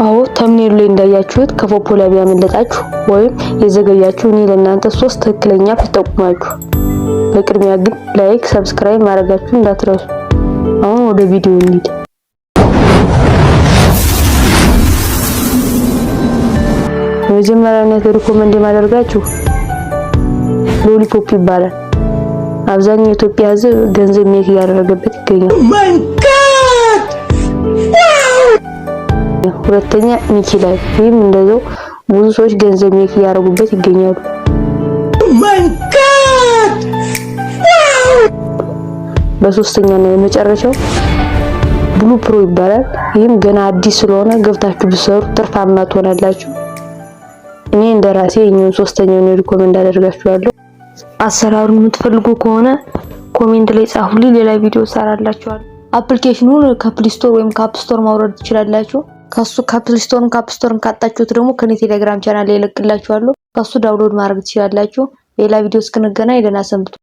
አዎ፣ thumbnail ኡ ላይ እንዳያችሁት ከ Poppo Lab ያመለጣችሁ ወይም የዘገያችሁ እኔ ለእናንተ ሶስት ትክክለኛ app ልጠቁማችሁ። በቅድሚያ ግን like፣ subscribe ማድረጋችሁ እንዳትረሱ። አሁን ወደ ቪዲዮ እንሂድ። በመጀመሪያነት recommend የማደርጋችሁ Lollipop ይባላል። አብዛኛው የኢትዮጵያ ሕዝብ ገንዘብ make እያደረገበት ይገኛል። ሁለተኛ ሚኪ ላይ፣ ይህም እንደዛው ብዙ ሰዎች ገንዘብ make እያደረጉበት ይገኛሉ። በሶስተኛ እና የመጨረሻው Blue Pro ይባላል። ይህም ገና አዲስ ስለሆነ ገብታችሁ ብትሰሩ ትርፋማ ትሆናላችሁ። እኔ እንደ ራሴ የኛውን ሶስተኛውን recommend አደርጋችኋለሁ። አሰራሩን የምትፈልጉ ከሆነ comment ላይ ጻፉልኝ፣ ሌላ ቪዲዮ እሰራላችኋለሁ። application ኑን ከ Play Store ወይም ከ App Store ማውረድ ትችላላችሁ። ከሱ ከፕሌስቶርን ከአፕስቶርን ካጣችሁት ደግሞ ከኔ ቴሌግራም ቻናል ላይ እለቅላችኋለሁ። ከሱ download ማድረግ ትችላላችሁ። ሌላ ቪዲዮ እስክንገናኝ ደህና ሰንብቱ።